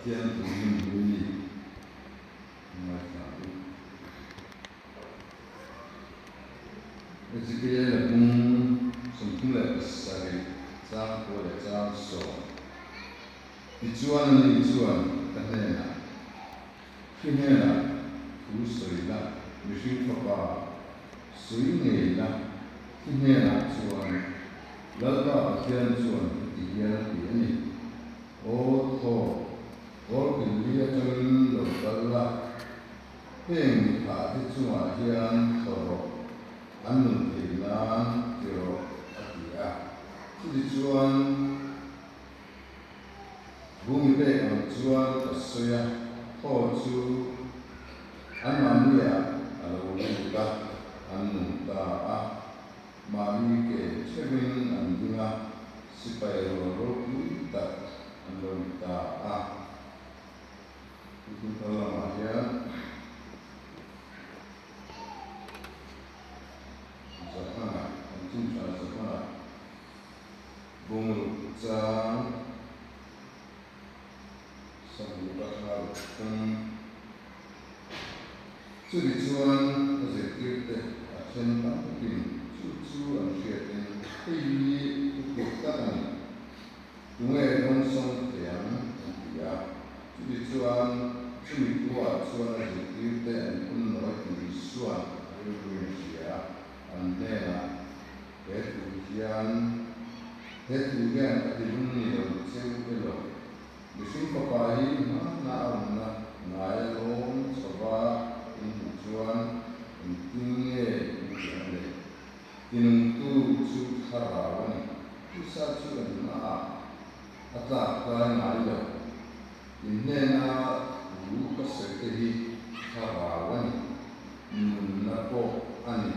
Pathian thu hlim hlui ni ngaithla ang u. Ezekiel-a bung 37 chang kua leh chang sawm. Tichuan ani chuan ka hnenah, Hri hnenah thu sawi la, mihring fapa sawi ngei la, hri hnenah chuan Lalpa Pathian chuan heti hian a ti a ni, Aw thaw, kawlkil li atangin lo kal la, heng mithah te chungah hian thaw rawh, an nun theih nan ti rawh, a ti a. Chutichuan. Bumi pek ang chuan ka sawi a, thaw chu anmahniah a lo lut a, an nung ta a. Mahni ke theuhin an ding a, sipai rual ropui tak an lo ni ta a. Thuthlung thar lamah hian Johana, kan chungchah Johana, Bungruk chang sawmhnih pahra ruk thum. Chumi chuan a zirtirte a then tam takin chu chu an hriatin hei hi thu phur tak a ni. Tunge dawngsawng thei ang an ti a. Chumi chuan chumi thuah chuan a zirtirte an phun nawi tih Isua'n a rilruin a hria a, an hnenah He thu hian he thu hian a ti lung ni lo cheu elaw? Mihring fapa hi hmanna a awmna ngai a lawm chhova in hmuh chuan engtin nge in ti ang le? Tinungtu chu thlarau a ni. Tisa chu engmahah a tlak tlai ngai lo. In hnena thu ka sawi te hi thlarau a ni, nunna pawh a ni.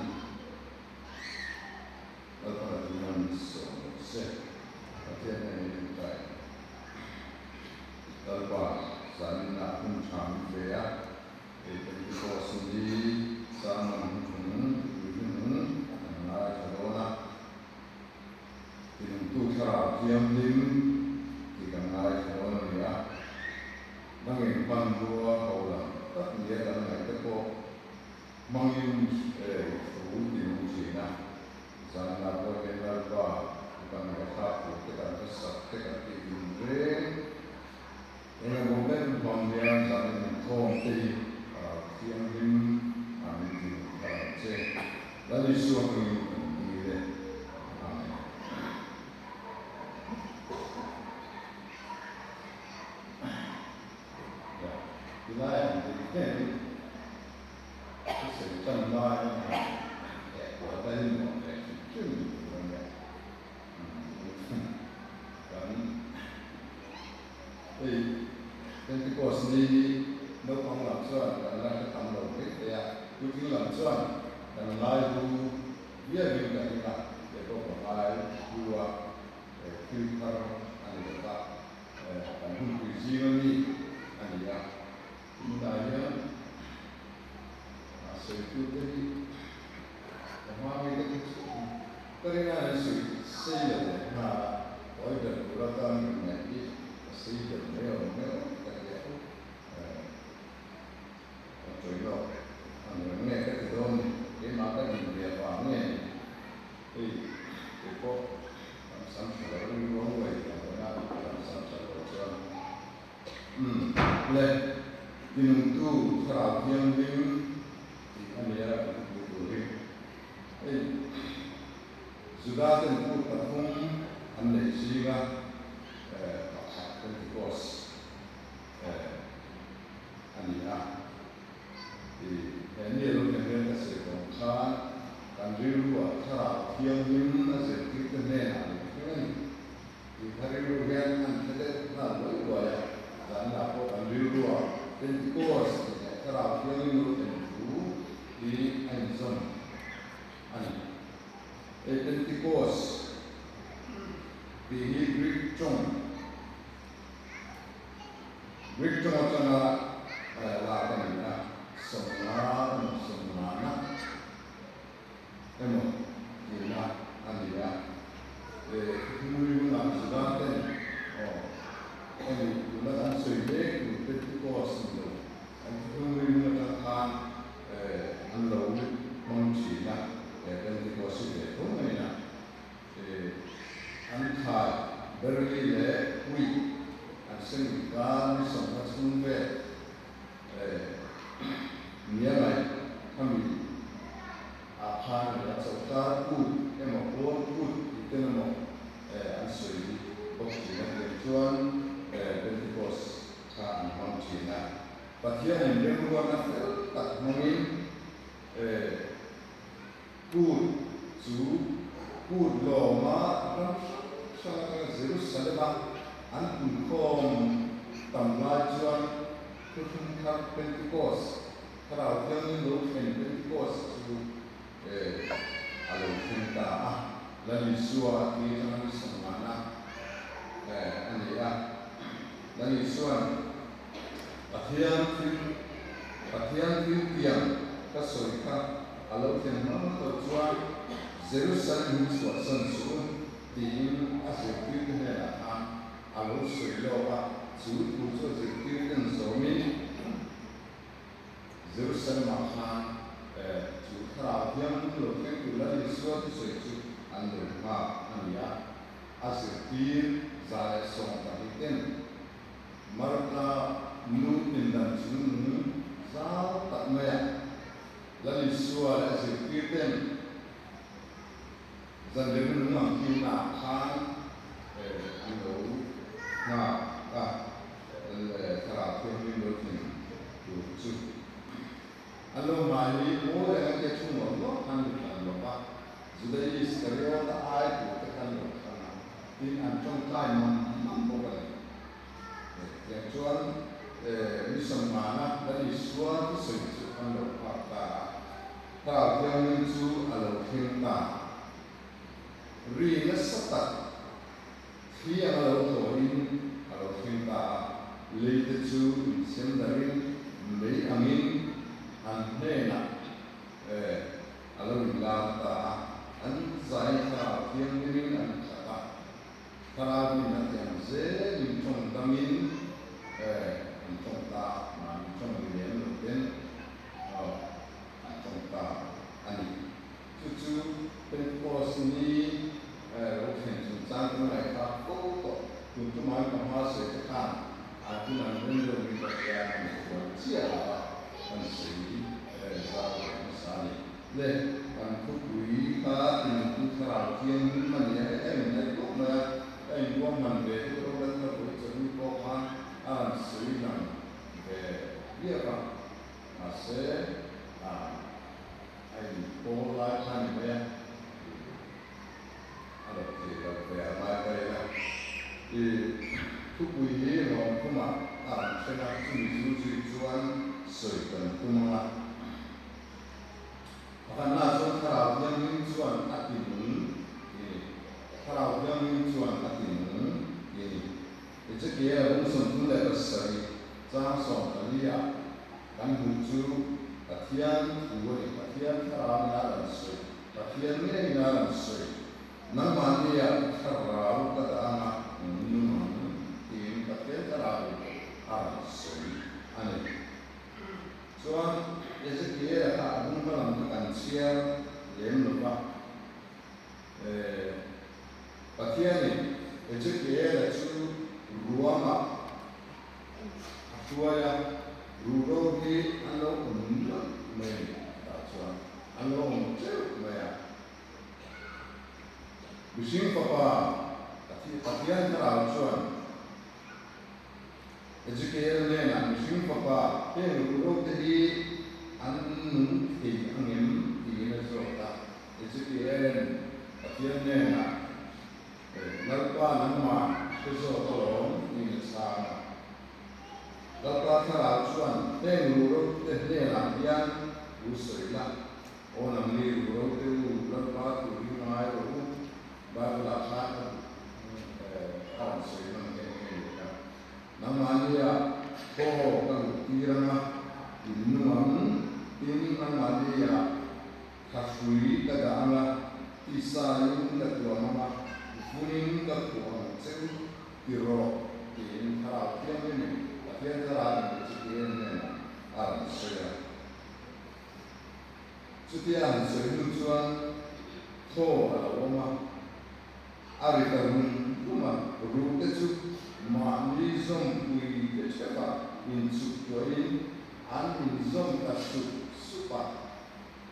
Lalpa chu man sawm lo se, Pathian hnena i ṭawngṭai ang. Lalpa, zaninah hun ṭha min ve a, kei Pentecost ni sermon hnuhnung, thupui hnuhnung kan ngaithla dawn a. Tinungtu Thlarau Thianghlim tih kan ngaithla dawn a ni a. Nangin hmanrua ho lam tak nia kan ngaih te pawh Hmangin thu ti nung thin a, zanah pawh hian Lalpa i kan ngaihthlak tur te kan hmasak te kan tih dun reng. Eng emaw ber hmang hian zanin inkhawm te hi thianghlim a min ti nung thar ang che. Lal Isua hmangin kan dil e. Amen. Ya, tilai ang ding hian Thusawi tan lai a leh kual ta hi nuam leh hrim hrim tur a nia. Kan hei Pentecost ni hi naupang lam chuan kan la hre tam lo mai thei a, puitling lam chuan kan ngai hu viauin ka ring a, kei pawh ka ngai hu a, thil thar a ni lo va, kan hunpui zinga mi a ni a. Tunah hian a sawitute hi ka hma mite hi chu ka ring a, an sawi sei lo leh nghal a, tawi ber tur atan inngaih hi ka sei ber mai awm mai awm ka ti a, ka tawi lawk ang reng nge ka ti dawn ni, keimah ka din ve avang nge ni, hei kei pawh kan sam tha lo ringruang uai ang reng a, kan sam tha lo chuan. Umm le, tinungtu Thlarau Thianghlim tih a nia kan hmu tur hi. Hei Juda ten kut pathum an neih zinga pakhat Pentecost a ni a. I he ni a lo thlen hian ka sawi tawng khan kan rilruah Thlarau Thianghlim a zirtirte hnenah a lo thleng a ni. Tih kha rilru hian an hre deuh nghal buai buai a, zanah pawh kan rilrua Pentecost tih leh Thlarau Thianghlim lo thlen thu hi a inzawm a ni. Hei Pentecost tih hi Greek tawng Greek tawng atanga lak a ni a, sawmnga emaw sawmngana emaw tihna a ni a, he thuthlung ri hunah Juda ten aw hemi tuna kan sawi mek Pentecost hi ve tho mai a, an thlai barley leh wheat an seng inkar ni sawmhna chhung vel nia ngaih khami ah khan a ni a, chawlhkar kut emaw pawl kut tih ten emaw an sawi bawk thin a, tiang chuan Pentecost kha an hmang thin a. Pathianin remruatna fel tak hmangin kut chu kut lawma ram hrang hrang atanga Jerusalem-a an punkhawm tam lai chuan Thuthlung Thar Pentecost, Thlarau Thianghlim lo thlen Pentecost chu a lo thleng ta a. Lal Isua a thi atanga ni sawmngahna a ni a. Lal Isua'n Pathian thil Pathian thil tiang ka sawi kha a lo thlen hma hma tawh chuan Jerusalem hi chhuahsan suh u tiin a zirtirte hnenah khan a lo sawi lawk a, chu thu chu a zirtirten zawmin Jerusalem-ah khan chu Thlarau Thianghlim lo thleng tur Lal Isua thusawi chu an lo nghak a ni a. A zirtir 112 ten Marka nu pindan chungnung zau tak maia Lal Isua leh a zirtir ten zanriah nung ang kilnaah khan an lo nghak a, Thlarau Thianghlim lo thleng tur chu. An lo hmai hi mawi reng a tia thu ngawt ngawt khan mi hlan lo va, Juda Iskariota ai tur te khan lo thlang a, tin an tawngtai mam mam bawk a ni. Tiang chuan mi sawmngana Lal Isua thusawi chu an lo phak ta a, Thlarau Thianghlim chu a lo thleng ta. Ri nasa tak thli anga lo thawiin a lo thleng ta a, lei te chu insem darin mei angin an hnenah a lo inlar ta a, an zai Thlarau Thianghlimin an khat a, Thlarau in a ti ang zelin tawng dangin an tawng ta a, mahni tawng ni lem lo ten an tawng ta a ni. Chu chu Pentecost ni lo thlen chungchang kan ngaihthlak fo tawh. Tun tumah ka hma sawi te khan a tun an rem deuh in ka hria a ni chuan chiah lo a kan sawi zau leh hmasa a ni. Le kan thupui kha tintu thlarau thianghlim a ni a, hei a inhnaih khawp mai a, ka inbuang hman ve deuh reuh la thlarau chawhnu pawh khan a rawn sawi lang ve viau a, mahse a. A inpawl lai kha ni mai a, a lo thei lo ve a ngai mai a. I thupui hi hlawm khumah a rawn then a, chumi zu zui chuan sawi kan tum ang a. Pakhatna chuan Thlarau Thianghlim chuan a ti nung tih a ni. Thlarau Thianghlim chuan a ti nung tih a ni. Ezekiel 37 chang 14 ah Kan hmuh chu Pathian thu a ni, Pathian thlarau in a rawn sawi, Pathian ngeiin a rawn sawi, Nangmahnia thlarau ka dah anga nung ang tiin Pathian thlarau in a rawn sawi a ni. Chuan Ezekiel-a kha a hnung hma lam kha kan chhiar lem lo va, Pathianin Ezekiel-a chu ruangah A hruai a, ruhro hi an lo awm nual mai a ni tah chuan an lo awm teuh mai a. Mihring fapa Pathian thlarau chuan Ezekiel hnenah mihring fapa heng ruhro te hi an nung thei angem tiin a zawt a. Ezekiel-in Pathian hnenah Lalpa nangmah hre zawk alawm tiin a chhang a. Lalpa thlarau chuan heng ruhro te hnenah hian thu sawi la, Aw nangni ruhro te u, Lalpa thu hi ngai rawh u, Bible-ah khan a a rawn sawi hman nghe nghe ni kha. Nangmahnia thaw ka luh tir anga in nung ang, tin nangmahnia Thlahrui ka dah ang a, tisain ka tuam ang a, vunin ka khuh ang che u ti rawh, tiin Thlarau Thianghlimin Pathian Thlarau in Ezekiel hnenah a rawn sawi a. Chutia han sawi hnu chuan. Thaw a lo awm a, a ri ta rum rum a, ruhte chu mahni zawmpui te theuh ah inchuktuahin an inzawm ta sup sup a,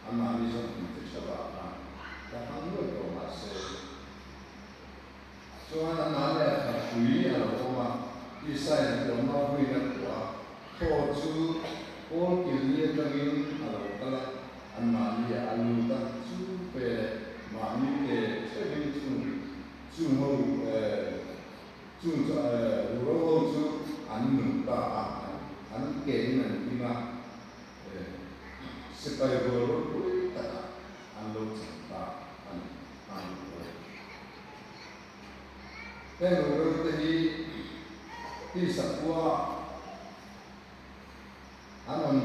an mahni zawmpui te theuh ah khan ka hmang nuai tawh mahse chuan an mahni ah thlapui a lo awm a, Isaiah a tlawmna huin a kuah a, thaw chu kawl kilni atangin a lo kal a. Anmahni a lut a, chu pe leh mahni ke theuhin chung chung ho chung chu ruhro ho chu an nung ta a, an ke in an ding a, sipai rual ropui takah an lo chang ta a ni a ni lo. Heng ruhro te hi tisa khua An awm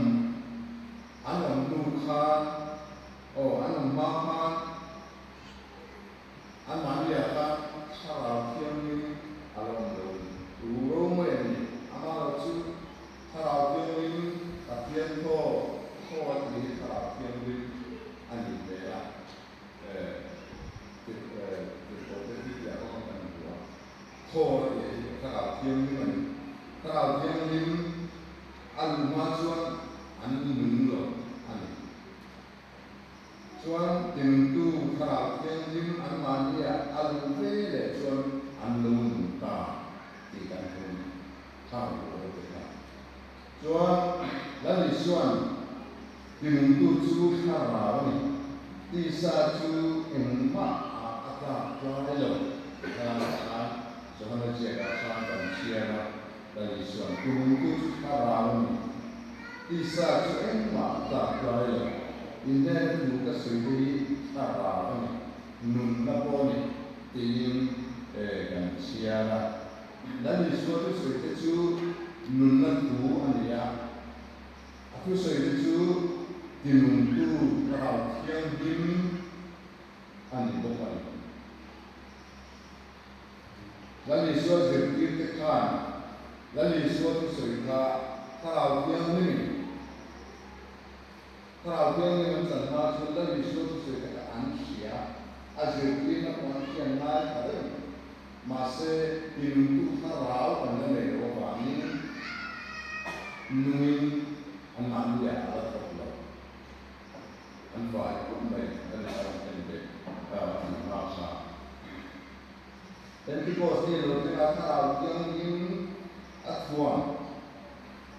an awm hnu khan aw an awm hma khan anmahniah khan thlarau thianghlim a la awm lo ni. Ru ro mai a ni. Amaherawh chu thlarau thianghlim Pathian thaw thaw a tih hi thlarau thianghlim a nih hmel a. Tirhkohte hi tih ah pawh khan kan hmu a. Thaw a tih hi thlarau thianghlim a ni. Thlarau thianghlim a luh hma chuan an nung lo a ni. Chuan tinungtu thlarau thianghlim anmahniah a luh ve leh chuan an lo nung ta tih kan hmu a ni. Thlarau luh lo te kha. Chuan Lal Isua'n tinungtu chu thlarau a ni. Tisa chu engmah ah a tlak tlai lo. Thlalakah khan Johana ziakah khan kan chhiar a. Lal Isua'n tinungtu chu thlarau a ni. Tisa chu engmah a tlak tlai lo. Inhnena thu ka sawi te hi thlarau a ni, nunna pawh a ni tiin kan chhiar a. Lal Isua thusawi te chu nunna thu a ni a, a thusawi te chu tinungtu thlarau thianghlim a ni bawk a ni. Lal Isua zirtirte khan Lal Isua thusawi kha thlarau thianghlimin Thlarau thianghlim an chan hma chuan Lal Isua thusawi te kha an hria, a zirtirna pawh an hriat ngai ta reng. Mahse, tinungtu thlarau kan la nei lo avangin nungin anmahni ah a la thawk lo. An vai khawp mai Lal Isua an en ve a tih hma kha. Pentecost ni lo thlengah thlarau thianghlim a thuam.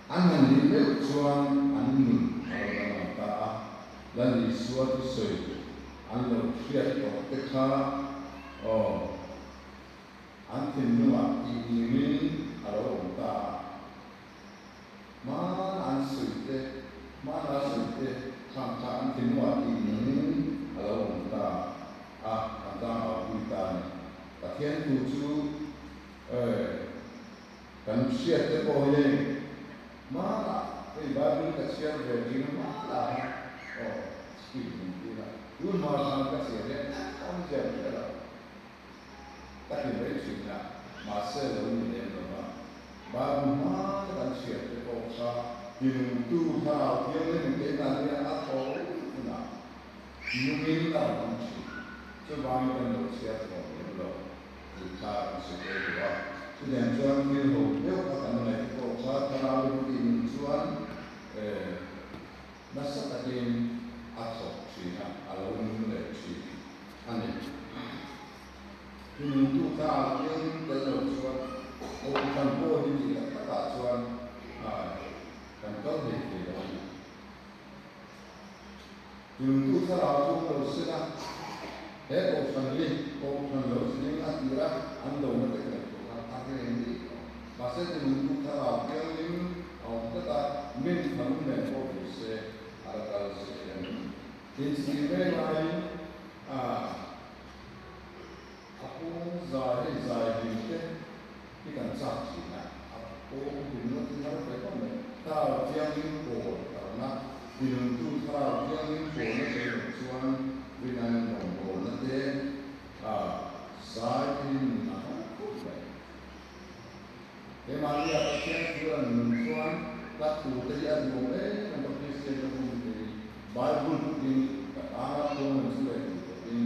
An han nih meuh chuan an nun a lo danglam ta a, Lal Isua thusawi an lo hriat tawh te kha aw an thinlungah tih nungin a lo awm ta a. Hmana an sawi te, hmana a sawi te khang kha an thinlungah tih nungin a lo awm ta a, an tlangau pui ta a ni. Pathian thu chu eh. Kan hriat te pawh hi hmanah hei Bible ka chhiar ve thin a hmanah khan aw speed min tir a, tun hma khan ka chhiar hian awm ziah hria lo ka ti mai thin a, mahse lo ni lem lo va, Bible hmana kan chhiar te pawh kha tinungtu thlarau thianghlim keimahni a thaw hunah nungin a rawn awm thin, chuvangin kan lo chhiar thaw lem lo. Tih kha an sawi tel duh a. Chutiang chuan thil ho deuh a kan ngaih te pawh kha thlarau in tih nun chuan nasa takin a thawk thin a, a lo nung leh thin a ni. Tinungtu kha a thianghlim tel lo chuan kohhran pawh hi tih tak takah chuan kan kal thei thei lo a ni. Tinungtu thlarau chu awm lo se la, he kohhran hi kohhran lo zing a tir a, an dona te kan tur kha a reng bik lo. Mahse tinungtu thlarau thianghlim a awm tlat a, min tharum nen pawh ni se a la kal zel a ni. Inchhir mek laiin a a pawng zai hei zai hlim te hi kan chak thin a, a pawng hlim na chu har ve khawp mai. Thlarau Thianghlim pawl karna, tinungtu Thlarau Thianghlim pawlna tel loh chuan rinai rawngbawlna te a zai te hi nun a har khawp mai. Keimahnia Pathian thu a nun chuan ka thu te hi a duhawm em em ka Kristian ka hun te hi Bible putin ka tana kawng an chu leh duh tawpin.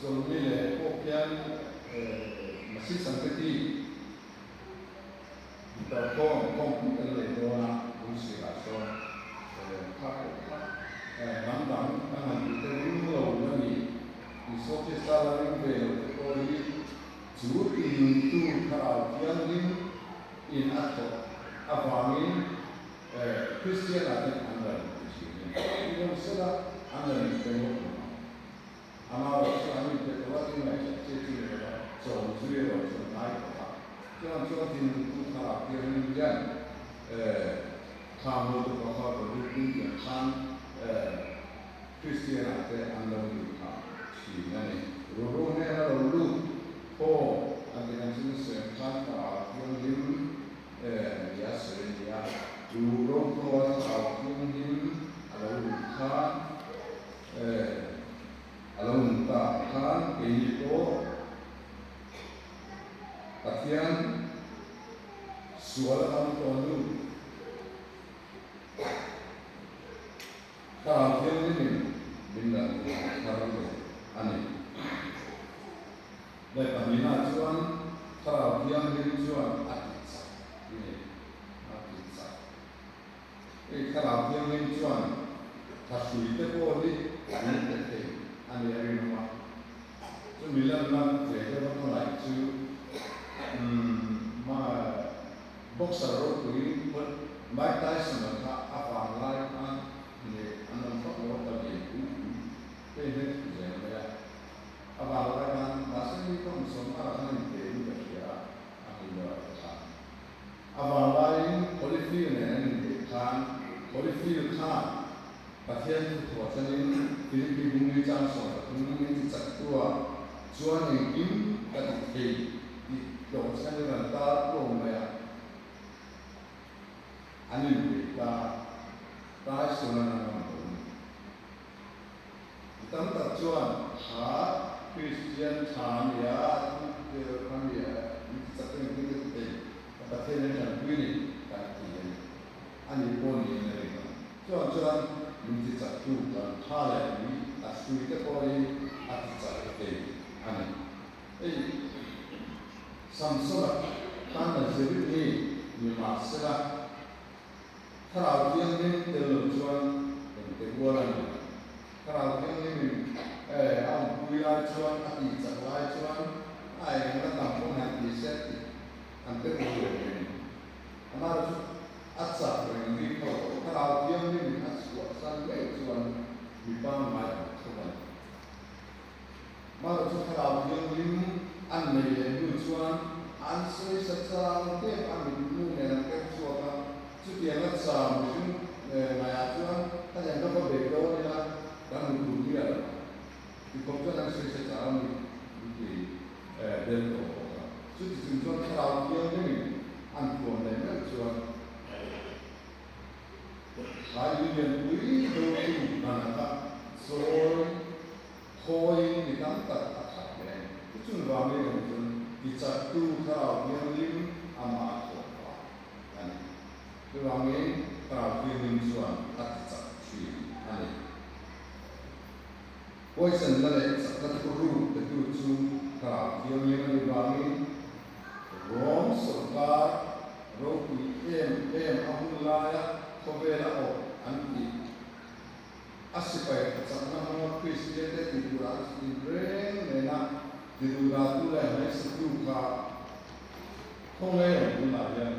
Chawlhni leh pawh khian Masi Sangketi Inkalkhawm khawmpui kan nei dawn a, Lungsirah sawn kha pawh kha hnam dang kan han tih te ring lo la ni. Isua Krista la ring ve lo te pawh hi chu tinungtu Thlarau Thianghlim in a thawk avangin Kristian ah ten an la inpe thin a ni. Ni lo sela an la inpe ngawt lo ang. Amaherawh chu an inpe tawh a, tin ngaihtuah che chu ni lo a, chawm zui erawh chu an ngai tawh a. Chuan chuan tinungtu Thlarau Thianghlim hian Khang ho te pawh kha Covid pui pian khan Kristian ah te an lo nih phah thin a ni. Ruru hnena lo lut thaw an tih ang chu sawi khan Thlarau Thianghlim nia sawi a ni a. Ruru thaw a Thlarau Thianghlim a lo luh khan a lo nun tak khan keini pawh Pathian Sual a tam tawh nu. Thlarau Thianghlimin min la thar leh a ni. Leh pahnihna chuan Thlarau Thianghlim chuan a ti chak i ni, a ti chak. Hei Thlarau Thianghlim chuan thahrui te pawh hi min pe thei a ni a rinawm a. Chumi lanna ve deuh a ka ngaih chu umm boxer ropui Mike Tyson-a kha a vang lai khan leh an awm vak lo a ka lian pui pui te hian thu zel mai a. A vang lai khan mahse mi ka hmu sawm ngarah khan in pe in ka hria a, a hmu lo a ti khan. A vang laiin Holyfield nen an inbeih khan Holyfield khan Pathian thu thawh chanin Philippi bungli chang 13 min ti chak tu a, chuan engkim ka ti thei tih tlawng chhan in an tar tlawm mai a, an inbeih ta Tyson-a na ngam lo ni. Mi tam tak chuan kha Kristian tha a ni a, a thu kha mi a, min ti chak engkim ka ti thei, ka Pathian in tanpui ni kan ti a ni. A ni pawh niin a ring ang. Chuan chuan min ti chak tu kan tha leh tui a hrui te pawh hi a ti chak thei a ni. Hei Samsona khan Nazirit ni ni mah sela Thlarau Thianghlim tel lo chuan engte rual a ni. Thlarau Thianghlimin a awmpui lai chuan a tih chak lai chuan a engna tam pawn han ti se tih an te rual reng reng. Amah chu a chak reng bik ho. Thlarau Thianghlimin a chhuahsan ngei chuan mi pangngai ang tho a ni. Amah chu Thlarau Thianghlim an nei leh hnu chuan an sawisa chang tep a mitmu nen an keng chhuak a. Chutianga chang mihring ngaiah chuan khatiang ka va bei dawn ila kan hmu tur miah lo ang. Tikhawp chuan an sawisa chang a mit an ti bel tawh bawk a. Chuti chung chuan Thlarau Thianghlimin an thuam leh meuh chuan Thai Lianpui dotu Manaka chawi khawiin mi tam tak a that leh a ni. Chu chung vangin erawh chuan tichaktu Thlarau Thianghlim amah a thawh vang a ni. Chuvangin Thlarau Thianghlim chuan a tichak thin a ni. Poison-na leh chakna thuruk petu chu Thlarau Thianghlim a nih vangin Rom sawrkar ropui em em a hun laia khawvela awp an tih a sipai chakna hmanga Kristiante tih turah an chutin reng nena tiduhdahtu leh hmaisatu kha khawngaih awm tunah hian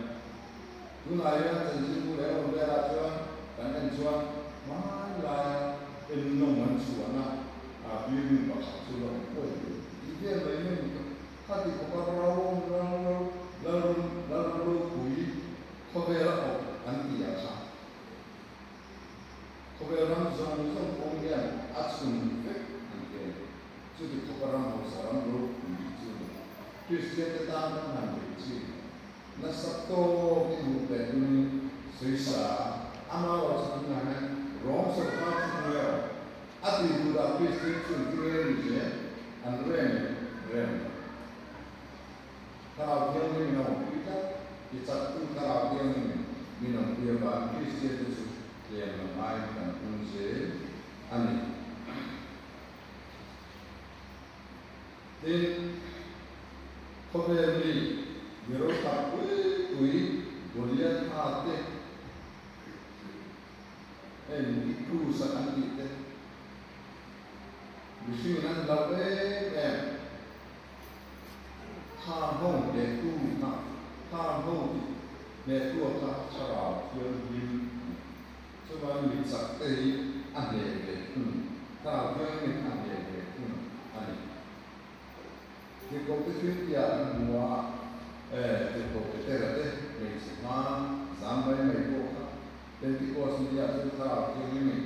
Tunah hian chanchinbu leh awm velah chuan kan en chuan hmanlaia ennawm an chhuahna building pakhat chu la awm pawh i lo tih vel mai mai ni tawh. Khati khawpa ro ro ro lalrum lalram ropui khawvela awp an ti ah kha khawvel ram zawng zawng kawng hian a chhun vek an ti a ni. Chuti khawpa ram hausa ram ropui chu a ni. Kristian te tan kan han beih chin. Nasa tawk i hmuh ve tumin sawisa ama erawh chu tunah hian Rom sawrkar chu hmu emaw a tih duh dah Kristian chu engtin nge ni zel an rem em rem lo. Thlarau Thianghlim in a awmpui tlat, ti chaktu Thlarau Thianghlim in min awmpui avangin Kristian te chu tlem lam aiin kan pung zel a ni. Tin, khawvel mi mi rotak pui pui Goliatha te, heng Ikrus-a kan tih te, mihringin an hlauh em em. Khang ho hnehtu kha, khang ho tih hnehtua kha thlarau thianghlim a ni. Chuvangin mi chak te hi a hneh ve thung, thlarau thianghlimin a hneh ve thung a ni. Tirhkohte thil tia an hmu a, e, tirhkoh Petera te hmeichhe hma zam mai mai pawh kha Pentecost ni ah chuan thlarau thianghlimin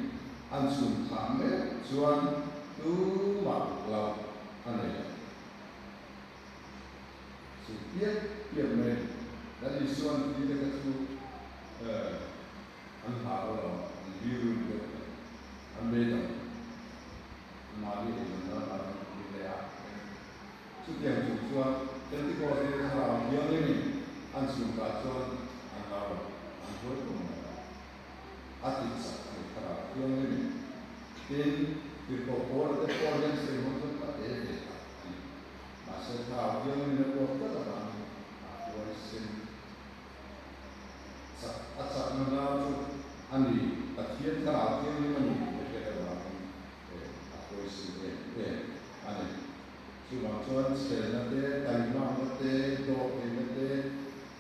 an chhun thah meuh chuan tumah loh a nei lo. Chu piap piap mai Lal Isuan ti te kha chu an hlau lo, an biru deuh mai, an beidawng mahni eizawn nan an rawn kir leh a. Chutiang chung chuan Pentecost ni thlarau thianghlimin an chhungkah chuan an hlau lo, an hruai tum mai a. A ti chak a ni thlarau thianghlimin. Tin, tirhkoh Paula te pawh hian sawimawi chuan ka te ve tak a ni. Mahse thlarau thianghlimin a ruat tlat avangin a huaisen chak a chakna nau chu a ni, Pathian thlarau thianghlim a ni tih a hriat avangin a huaisen em em a ni. Chuvang chuan chhelna te, taimakna te, dawhtheihna te,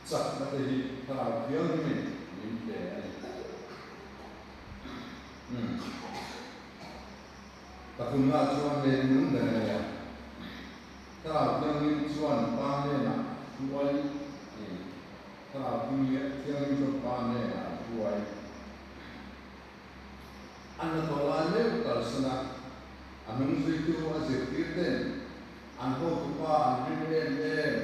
chakna te hi thlarau thianghlimin min pe a ni. Umm. Pathumna chuan leilung ber a nei a. Thlarau Thianghlim chuan Pa hnenah hruai a ni. Thlarau Thianghlim chuan Pa hnenah a hruai. A hnathawh lai meuh kalsan a, a hnungzuitu a zirtir ten an hotupa an rin em em.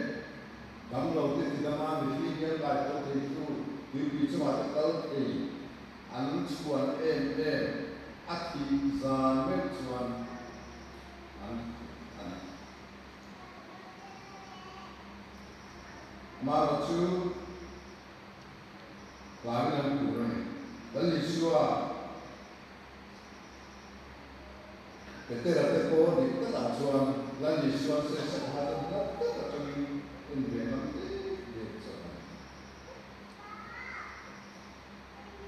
Damlo te tidama mihring hial kai pawh thei chu tuipui chungah te kal thei. An chhuan em em a thih zan meuh chuan an a ni. Amaherawhchu hlauin an tur a ni. Lal Isua Petera te pawh dik takah chuan Lal Isua'n sawisak hma chuan hla tak atangin en ve ngam dek dek chauh a ni.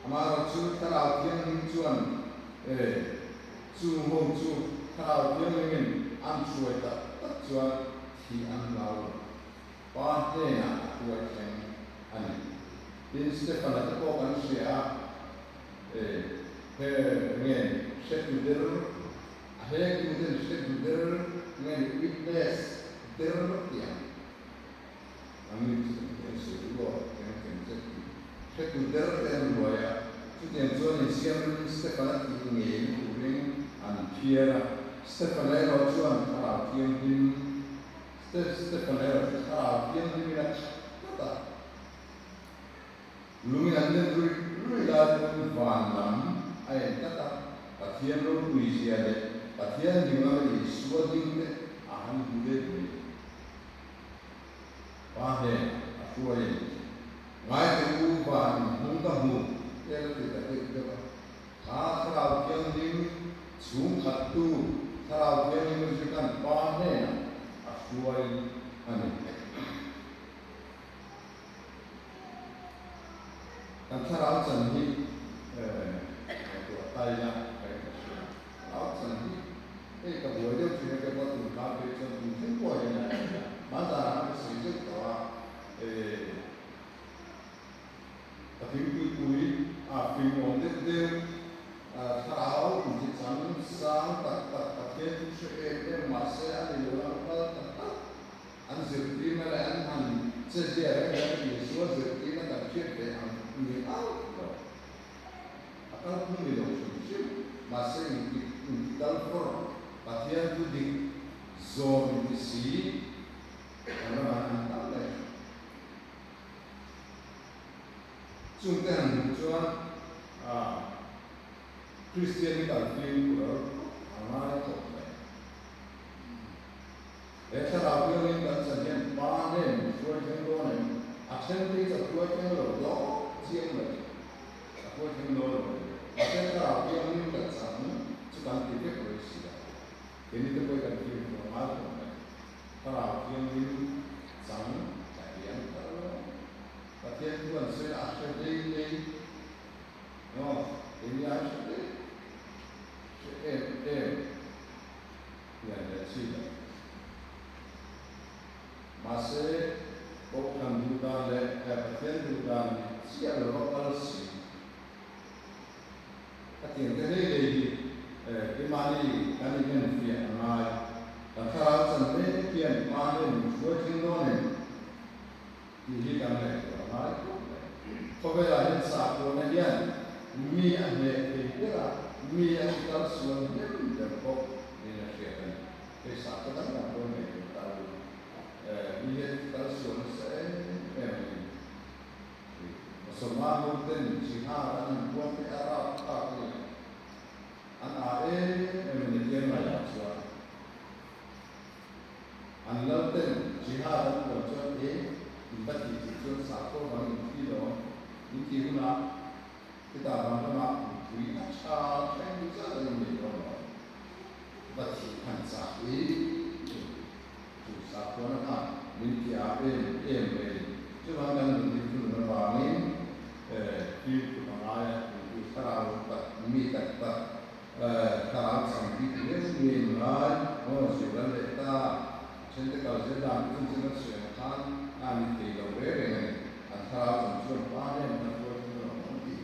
Amaherawhchu Thlarau Thianghlim chuan e, chung ho chu Thlarau Thianghlimin an hruai tak tak chuan thih an hlau lo. Pa hnenah a hruai thleng a ni. Tin, Stefana te pawh kan hria a, e, he nge hretu der, a hektu ten hretu der nge ni witness der tih ang. An ni chu kan sawi duh lo, eng eng che tih hretu der te an ruai a, chutiang chuan insiamrin Stefan a tih ngei na turin an phiar a, Stefan erawh chuan Thlarau Thianghlim Stefan erawh chu Thlarau Thianghlimin a khat tlat a, lungin an let rui rui lai pawhin van lam a en tlat a, Pathian ropui zia leh Pathian ding lama Isua ding te a han hmu let mai. Pa hnenah a hruai a ni. Ngaite u van inhmung ka hmu te la ti ta deuh deuh a. Kha Thlarau Thianghlim chhung khattu Thlarau Thianghlim chu kan Pa hnenah a hruai a ni. Kan thlarau chan hi ngaihtuah ta ila ka in ka hria. Thlarau chan hi hei ka buai deuh thin a ka buat tum kha phei chuan tum thleng pawh hian a en a. Hmanzarah ka sawi zeuh tawh a, ka thingpui pui a fing awm deuh deuh thlarau inti chang sang tak tak Pathian chu hre em em mahse a ni lo lang kal ta tak. An zirtirna leh an han che zia reng reng Isua zirtirna kan hriat ve ang ni auh lo. A kalphung ni lo hrim hrim, mahse inti inti kal fawr Pathian thu dik zawm inti si kan ramah an tam leh hrim. Chungte han hmuh chuan Kristian hi kan fimkhur a ngai khawp mai. He thlarau piangin kan chan hian Pa nen min hruai thleng dawn em? A then phei chu a hruai thleng lo dawn chiang mai. A hruai thleng dawn lo mai. Mahse thlarau piangin kan chang chu kan ti vek rei si a. Keini te pawh hi kan fimkhur a ngai khawp mai. Khatiang te hlei hlei hi keimahni kan inenfiah a ngai. Kan thlarau chan mek hian Pa nen min hruai thleng dawn em tih hi kan ngaihtuah a ngai khawp mai. Khawvelah hian sakhuana hian mi a hneh thei ber a, mi a ti kal sual hnem ber bawk niin a hriat a ni. Hei sakhaw dang dang pawh ngaihtuah ta ula, mi hian ti kal sual nasa em em a ni. Musalman hoten jihad an inpuang te a rap thlak a ni. An ah em em a ni tiang laiah chuan an lal ten jihad an puan chuan e in va tih tih chuan sakhaw vang in thi lo in tih hunah khitah vang lamah mipui a tha thleng zat an innei dawn lo va thih han chak i chu sakhuana khan min ti ah em em mai a ni. Chuvang kan nun hi thunun avangin fimkhur a ngai a, mipui thlarau tak mi tak tak thlarau chang bik viau nge in ngai maw zirlan leh ta a then te kal zel dan te chungchang a sawi ang khan a ni thei lo reng reng a ni. An thlarau chang chuan pa nen an hruai thung lo ang tih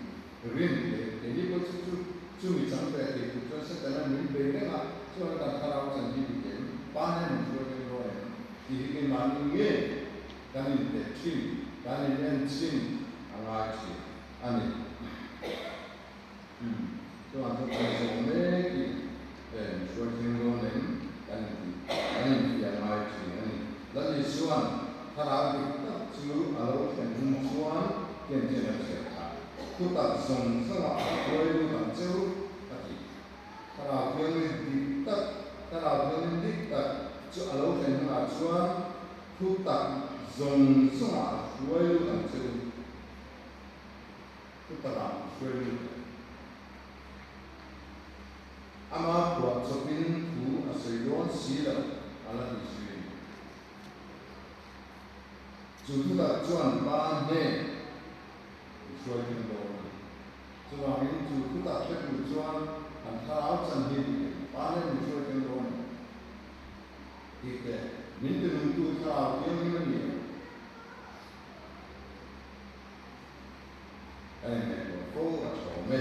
rin leh keini pawh chu chu chumi chang ve thei tur chuan Satan-a min bei reng a, chuan kan thlarau chan hi dik em? Pa nen min hruai thung dawn em? Tih hi keimahni nge kan inteh thin, kan inen thin a ngai thin a ni. Umm, chuan chu kan zawh mek hi min hruai thleng dawn em? Kan inti, kan infiah ngai thin a ni. Lal Isua'n thlarau dik tak chu a lo thlen hun chuan tian tian a chhiat a, thutak zawng zawngah a hruai lut ang che u, a ti. Thlarau Thianghlim dik tak, Thlarau Thianghlim dik tak chu a lo thlen hunah chuan thutak zawng zawngah a hruai lut ang che u. Thutakah a hruai lut ang. Ama phuah chawpin thu a sawi dawn si lo, a la ti zui. Chu thutak chuan pa hnen i hruai thung dawn a ni. Chuvangin chu thutak hre tur chuan kan thlarau chan hi pa nen min hruai thung dawn a ni tih te min tinungtu thlarau thianghlim a ni ang. Kan inhmeh tuah fo a tha awm e.